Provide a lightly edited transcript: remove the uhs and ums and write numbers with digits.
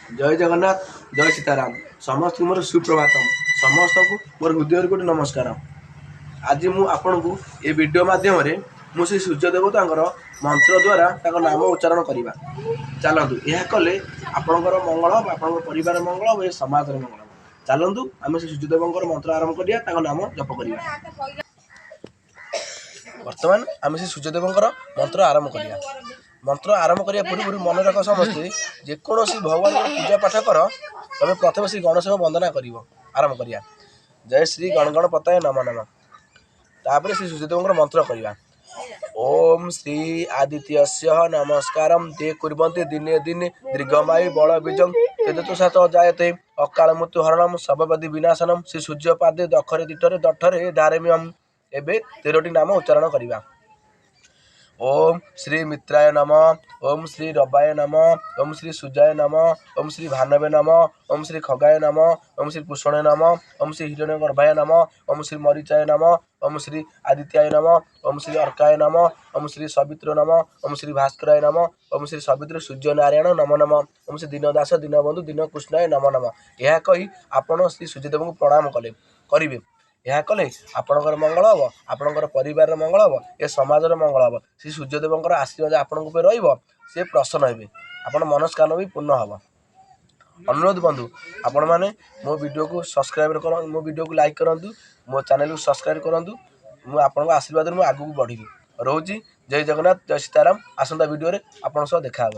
ଜୟ ଜଗନ୍ନାଥ, ଜୟ ସୀତାରାମ। ସମସ୍ତଙ୍କୁ ମୋର ସୁପ୍ରଭାତମ, ସମସ୍ତଙ୍କୁ ମୋର ହୃଦୟରୁ ଗୋଟେ ନମସ୍କାର। ଆଜି ମୁଁ ଆପଣଙ୍କୁ ଏ ଭିଡ଼ିଓ ମାଧ୍ୟମରେ ମୁଁ ସେ ସୂର୍ଯ୍ୟ ଦେବତାଙ୍କର ମନ୍ତ୍ର ଦ୍ୱାରା ତାଙ୍କ ନାମ ଉଚ୍ଚାରଣ କରିବା। ଚାଲନ୍ତୁ, ଏହା କଲେ ଆପଣଙ୍କର ମଙ୍ଗଳ ହେବ, ଆପଣଙ୍କ ପରିବାର ମଙ୍ଗଳ ହେବ, ଏ ସମାଜର ମଙ୍ଗଳ ହେବ। ଚାଲନ୍ତୁ, ଆମେ ସେ ସୂର୍ଯ୍ୟଦେବଙ୍କର ମନ୍ତ୍ର ଆରମ୍ଭ କରିବା, ତାଙ୍କ ନାମ ଜପ କରିବା। ବର୍ତ୍ତମାନ ଆମେ ସେ ସୂର୍ଯ୍ୟଦେବଙ୍କର ମନ୍ତ୍ର ଆରମ୍ଭ କରିବା। ମନ୍ତ୍ର ଆରମ୍ଭ କରିବା ପୂର୍ବରୁ ମନେ ରଖ ସମସ୍ତେ, ଯେକୌଣସି ଭଗବାନଙ୍କର ପୂଜା ପାଠ କର, ତମେ ପ୍ରଥମେ ଶ୍ରୀ ଗଣେଶଙ୍କ ବନ୍ଦନା କରିବ। ଆରମ୍ଭ କରିବା। ଜୟ ଶ୍ରୀ ଗଣଗଣପତାୟ ନମ ନମ। ତାପରେ ଶ୍ରୀ ସୂର୍ଯ୍ୟଦେବଙ୍କର ମନ୍ତ୍ର କରିବା। ଓମ୍ ଶ୍ରୀ ଆଦିତ୍ୟସ୍ୟ ନମସ୍କାରಂ ତେ କୁର୍ବନ୍ତି ଦିନେ ଦିନେ ଦୀର୍ଘମାୟୁ ବଳ ବୀଜଂ ତେଜତୁ ସାତ ଜାୟତେ ଅକାଳ ମୃତ୍ୟୁ ହରଣମ ସର୍ବବ୍ୟାଧି ବିନାଶନମ ଶ୍ରୀ ସୂର୍ଯ୍ୟ ପାଦେ ଦଖରେ ଦିଠରେ ଦଠରେ ଧାରମ୍ୟମ୍। ଏବେ 13ଟି ନାମ ଉଚ୍ଚାରଣ କରିବା। ଓମ୍ ଶ୍ରୀ ମିତ୍ରାୟ ନମ, ଓମ୍ ଶ୍ରୀ ରବାୟ ନମ, ଓମ୍ ଶ୍ରୀ ସୂର୍ଯ୍ୟାୟ ନମ, ଓମ୍ ଶ୍ରୀ ଭାନବେ ନମ, ଓମ୍ ଶ୍ରୀ ଖଗାୟ ନମ, ଓମ୍ ଶ୍ରୀ କୃଷ୍ଣାୟ ନମ, ଓମ୍ ଶ୍ରୀ ହିରଣ୍ୟ ଗର୍ଭାୟ ନମ, ଓମ୍ ଶ୍ରୀ ମରିଚାୟ ନମ, ଓମ୍ ଶ୍ରୀ ଆଦିତ୍ୟାୟ ନମ, ଓମ୍ ଶ୍ରୀ ଅର୍କାୟ ନମ, ଓମ୍ ଶ୍ରୀ ସବିତ୍ର ନମ, ଓମ୍ ଶ୍ରୀ ଭାସ୍କରାୟ ନମ, ଓମ୍ ଶ୍ରୀ ସବିତ୍ର ସୂର୍ଯ୍ୟ ନାରାୟଣ ନମ ନମ, ଓମ୍ ଶ୍ରୀ ଦୀନଦାସ ଦୀନବନ୍ଧୁ ଦୀନକୃଷ୍ଣାୟ ନମ ନମ। ଏହା କହି ଆପଣ ଶ୍ରୀ ସୂର୍ଯ୍ୟଦେବଙ୍କୁ ପ୍ରଣାମ କଲେ କରିବେ। ଏହା କଲେ ଆପଣଙ୍କର ମଙ୍ଗଳ ହେବ, ଆପଣଙ୍କର ପରିବାରର ମଙ୍ଗଳ ହେବ, ଏ ସମାଜର ମଙ୍ଗଳ ହେବ। ଶ୍ରୀ ସୂର୍ଯ୍ୟଦେବଙ୍କର ଆଶୀର୍ବାଦ ଆପଣଙ୍କ ଉପରେ ରହିବ, ସେ ପ୍ରସନ୍ନ ହେବେ, ଆପଣ ମନସ୍କାମନା ବି ପୂର୍ଣ୍ଣ ହେବ। ଅନୁରୋଧ ବନ୍ଧୁ, ଆପଣମାନେ ମୋ ଭିଡ଼ିଓକୁ ସବସ୍କ୍ରାଇବ୍ କରନ୍ତୁ, ମୋ ଭିଡ଼ିଓକୁ ଲାଇକ୍ କରନ୍ତୁ, ମୋ ଚ୍ୟାନେଲକୁ ସବସ୍କ୍ରାଇବ୍ କରନ୍ତୁ। ମୁଁ ଆପଣଙ୍କ ଆଶୀର୍ବାଦରୁ ମୁଁ ଆଗକୁ ବଢ଼ିବି। ରହୁଛି, ଜୟ ଜଗନ୍ନାଥ, ଜୟ ସୀତାରାମ। ଆସନ୍ତା ଭିଡ଼ିଓରେ ଆପଣଙ୍କ ସହ ଦେଖା ହେବ।